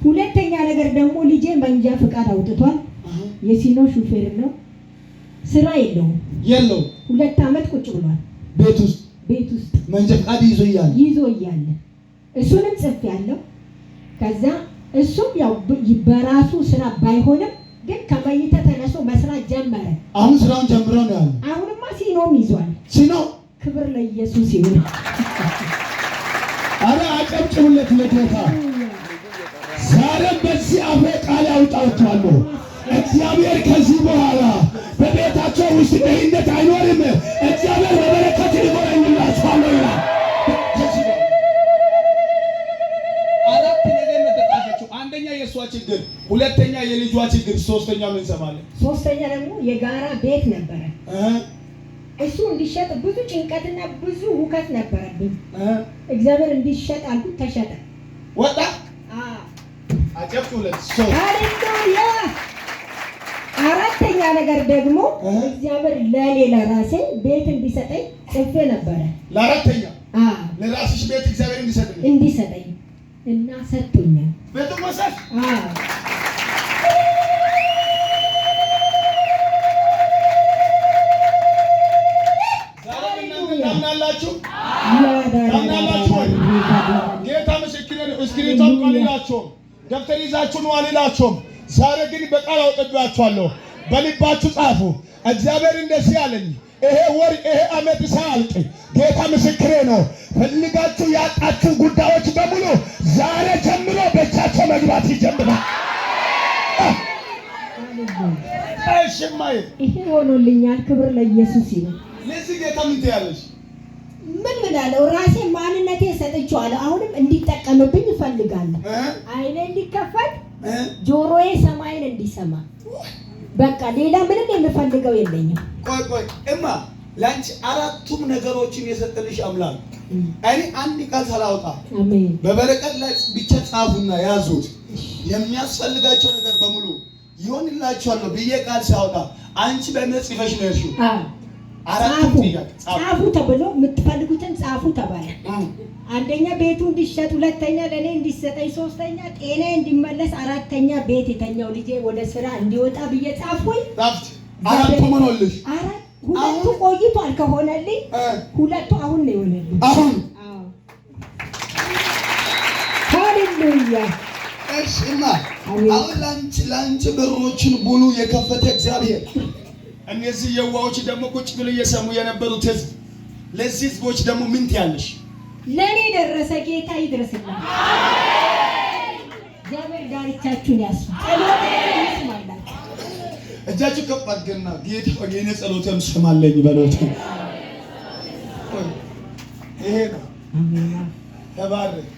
ሁለተኛ ነገር ደግሞ ልጄ መንጃ ፍቃድ አውጥቷል። የሲኖ ሹፌር ነው። ስራ የለውም። የለው። 2 ዓመት ቁጭ ብሏል። ቤት ውስጥ። ቤት ውስጥ። መንጃ ፈቃድ ይዞ እያለ። ይዞ እያለ እሱንም ጽፌ ያለው። ከዛ እሱም ያው በራሱ ስራ ባይሆንም ግን ከመኝታ ተነስቶ መስራት ጀመረ። አሁን ስራውን ጀምሮ ነው ያለው። አሁንማ ሲኖም ይዟል። ሲኖ። ክብር ለኢየሱስ ይሁን። አረ አጨብጭቡለት ለጌታ። ዛሬም በዚህ አፌ ቃል ያውጣችኋለሁ። እግዚአብሔር ከዚህ በኋላ በቤታቸው ውስጥ ድህነት አይኖርም። እግዚአብሔር በበረከት ይጎበኝላችኋለሁ ይላል። ከዚህ በኋላ አራት ነገር ነው የተጻፈችው። አንደኛ የእሷ ችግር፣ ሁለተኛ የልጇ ችግር፣ ሶስተኛ ምን እንሰማለን? ሶስተኛ ደግሞ የጋራ ቤት ነበረ። እሱ እንዲሸጥ ብዙ ጭንቀትና ብዙ ሁከት ነበረብኝ። እግዚአብሔር እንዲሸጥ አልኩት፣ ተሸጠ። ወጣ። አዎ። አጨብጭቡለት። ሶስት። ሃሌሉያ። አራተኛ ነገር ደግሞ እግዚአብሔር ለኔ ለራሴ ቤት እንዲሰጠኝ ጽፌ ነበረ። ለአራተኛ አዎ። ለራስሽ ቤት እግዚአብሔር እንዲሰጥልኝ። እንዲሰጠኝ እና ሰጥቶኛል። ቤቱን ወሰድሽ? አዎ። ዛሬም እናንተ ታምናላችሁ? ታምናላችሁ ወይ? ጌታ ምስክሬ ነው። እስክሪብቶ አምጡ አልላችሁም፣ ደብተር ይዛችሁ ነው አልላችሁም። ዛሬ ግን በቃል አውጥቼባችኋለሁ። በልባችሁ ጻፉ። እግዚአብሔር እንደዚህ አለኝ፣ ይሄ ወር ይሄ ዓመት ሳያልቅ ጌታ ምስክሬ ነው። ፈልጋችሁ ያጣችሁ ጉዳዮች በሙሉ ዛሬ ጀምሮ በእጃቸው መግባት ይጀምራል። እሺ እማዬ፣ ይሄ ሆኖልኛል። ክብር ለኢየሱስ ይሁን። ለዚህ ጌታ ምን ትያለሽ? ምን ምላለው? ራሴ ማንነቴ ሰጥቼዋለሁ። አሁንም እንዲጠቀምብኝ እፈልጋለሁ። አይኔ እንዲከፈት፣ ጆሮዬ ሰማይን እንዲሰማ። በቃ ሌላ ምንም የምፈልገው የለኝም። ቆይ ቆይ እማ፣ ለአንቺ አራቱም ነገሮችን የሰጠልሽ አምላክ እኔ አንድ ቃል ሳላወጣ አሜን። በበረቀት ላይ ብቻ ጻፉና ያዙት። የሚያስፈልጋቸው ነገር በሙሉ ይሆንላችኋለሁ ብዬ ቃል ሳወጣ አንቺ በእምነት ጽፈሽ ነው የሄድሽው። አዎ። አራቱም ጻፉ። ጥያቄ ጻፉ። ጻፉ ተብሎ የምትፈልጉትን ጻፉ ተባለ። አንደኛ ቤቱ እንዲሸጥ፣ ሁለተኛ ለእኔ እንዲሰጠኝ፣ ሶስተኛ ጤና እንዲመለስ፣ አራተኛ ቤት የተኛው ልጄ ወደ ስራ እንዲወጣ ብዬ ጻፍኩኝ። ጻፍሽ። አራቱም ሆኖልሽ። አራት ሁለቱ ቆይቷል ከሆነልኝ፣ ሁለቱ አሁን ነው የሆነልኝ። አሁን። አዎ። ሃሌሉያ። እሺ እማ፣ አሜን። አሁን ላንቺ በሮችን ሙሉ የከፈተ እግዚአብሔር እነዚህ የዋዎች ደግሞ ቁጭ ብሎ እየሰሙ የነበሩት ህዝብ፣ ለዚህ ህዝቦች ደግሞ ምን ትያለሽ? ለእኔ ደረሰ፣ ጌታ ይድረስላችሁ። እግዚአብሔር ዳርቻችሁን ያስፋ፣ ጸሎቴን ይስማላችሁ። እጃችሁ ከፍ አድርገና ጌታ ሆይ የኔ ጸሎቴም ስማለኝ በሉት። ይሄ ነው። ተባረክ።